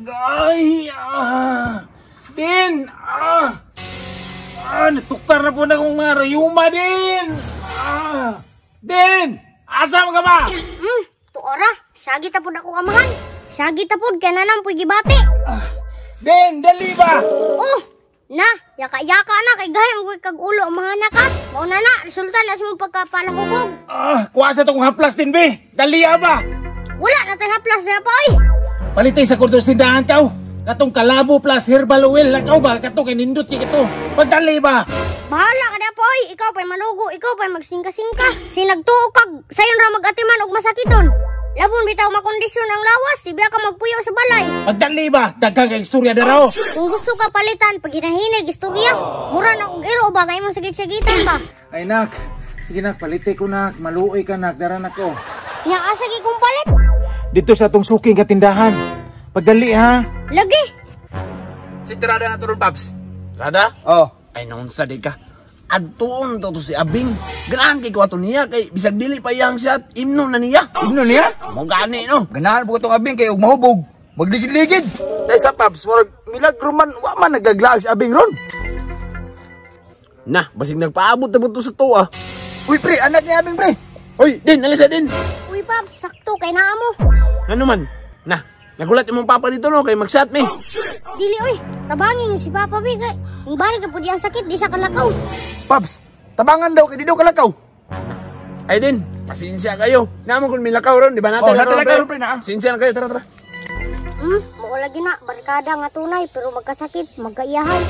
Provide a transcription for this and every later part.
Ay, ah. Din, ah. Ah, natukar na po na kong mga rayuma din. Ah. Din, asa mo ka ba? Tuora, sagi ta pud ako amahan. Sagi ta pud kay nalang puy gibati. Ah. Din, dali ba? Oh, na, yaka-yaka na kay gayam ko kag ulo amahan na ka. Mao na na, resulta na sa mong pagkapalahubog. Ah, kuha sa tong haplas din be. Dali ba? Wala na tay haplas na pa oy. Palitay sa kurtos tindahan tao. Katong kalabo plus herbal oil. Lakaw ba? Katong kay nindot kay ito. Pagdali ba? Bahala ka na po oy. Ikaw pa'y manugo, ikaw pa'y magsingka-singka. Sinagtuo kag sayon ra mag-atiman og masakiton. Labon bitaw makondisyon ang lawas, di ba ka magpuyo sa balay. Pagdali ba? Daghang kay istorya daraw. Kung gusto ka palitan, pag hinahinag istorya. Mura na og iro ba kay imong sagit-sagitan ba? Ay nak, sige nak, palite ko nak, maluoy ka nak, dara nak ko. Nya asa gi kong palit? Dito sa atong suking katindahan. Pagdali ha. Lagi. Si tirada na to ron, Paps. Rada? Oh. Ay naunsa di ka. Adtuon to si Abing. Ganahan kay ko ato niya kay bisag dili pa iyang shot, imno na niya. Imno niya? Mo gani no. Ganahan po itong Abing kay og mahubog. Magligid-ligid. Dahil sa Paps, murag milagro man, wa man nagdaglaag si Abing ron. Na, basig nagpaabot na to sa tuwa. Uy pre, anak ni Abing pre. Uy, din, alisa din. Uy Paps, sakto kay naa mo. Ano man? Na, nagulat imong papa dito no kay mag-shot mi. Dili oy, tabangin si Papa bi kay ang balik na pud ang sakit di sa kalakaw. Paps, tabangan daw kay di daw kalakaw. Ay din, pasensya kayo. Naman kun milakaw ron, di ba natin? Oh, natin lakaw ron pre na. Pasensya na kayo, tara tara. Mao lagi na barkada nga tunay pero magkasakit, magkaiyahan.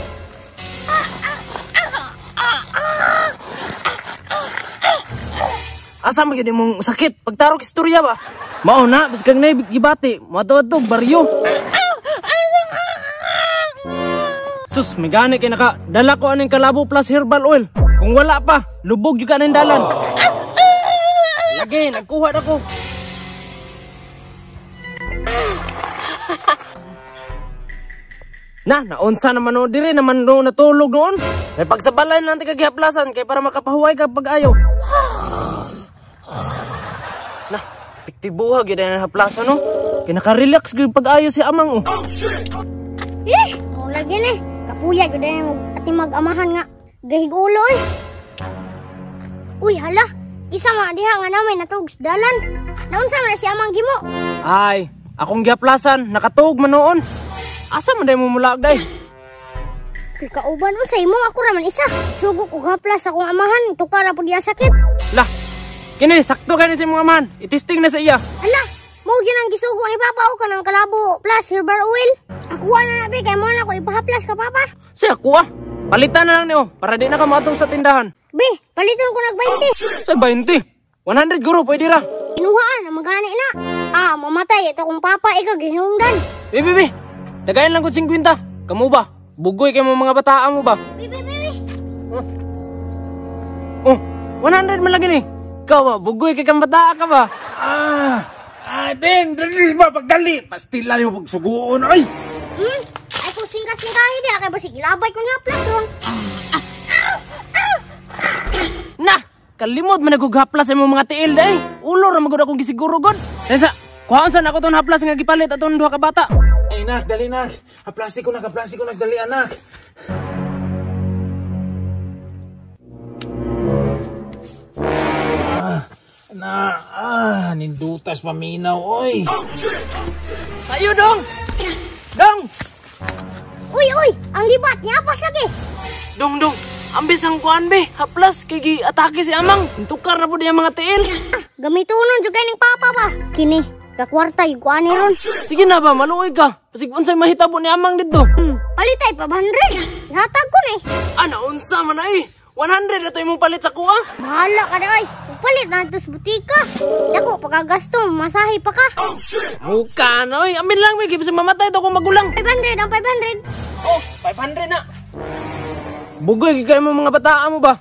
Asa man gyud imong sakit? Pagtarok istorya ba? Mao na, bisag kang gibati, moadto baryo. Sus, may gani kay naka dala ko aning kalabo plus herbal oil. Kung wala pa, lubog gyud ka ning dalan. Lagi, nagkuha na ko. Na, naunsa naman no, dire naman no natulog noon. May pagsabalay na natin kagihaplasan kay para makapahuway ka pag-ayo. Na, piktibuha gyud ang haplasan no. Kay naka-relax gyud pag-ayo si amang oh. Eh, mo lagi ni. Kapuya gyud ang ating mag-amahan nga gahigulo eh. Uy, hala. Isa man diha nga namay natug sa dalan. Naunsa man si amang gimo? Ay, akong gihaplasan, nakatuog man noon. Asa man day mo mulaag day? Kay kauban unsa imo, ako ra man isa. Sugok og haplas akong amahan, tukara pud iya sakit. Lah, kini sakto kani sa imong amahan. I-testing na sa iya. Ala, mo gyud ang gisugo ni Papa o kanang kalabo plus herbal oil. Akuha na na be kay mo na ko ipahaplas ka Papa. Siya kuha. Palitan na lang niyo para di na ka moadtong sa tindahan. Be, paliton ko nag 20. Sa 20? 100 guro pwede ra. Kinuhaan na magani na. Ah, mamatay ito kung Papa ikaw gihinungdan. Be, be, be. Tagayan lang ko 50. Kamu ba? Bugoy kay mo mga bataan mo ba? Be, be, be, be. Oh, 100 man lagi ni. Ikaw ba? Bugoy kay kang bataa ka ba? Ah, din, dali ba pagdali? Pastila niyo pagsuguon, oy. Ay kung singka-singkahi di, kay basig ilabay ko niya plus ron. Na, kalimot man nagugaplas sa imong mga tiil day. Ulo ra magud akong gisiguro god. Tensa, kuhaon sa nako ton haplas nga gipalit aton duha ka bata. Ay nak, dali nak. Haplasi ko nak, dali anak. Na, nindutas paminaw, oy. Tayo dong. Dong. Uy, uy, ang libat niya pas lagi. Dong, dong. Ambis ang kuan be, haplas kay gi-atake si amang. Tukar na pud iya mga tiil. Ah, gamitonon jud kay ning papa ba. Kini, kakwarta yung kuan ni ron. Sige na ba, maluoy ka. Pasig unsay mahitabo ni amang didto. Palitay pa 100. Ihatag ko ni. Ah, naunsa man ay. 100 na to imong palit sa kuha. Bahala ka na ay. Palit na ito sa butika. Dako, pagkagasto, masahe pa ka. Muka na oy. Amin lang, may kibis mamatay to kung magulang. 500 ang 500. Oh, 500 na. Bugoy, kaya mo mga bataan mo ba?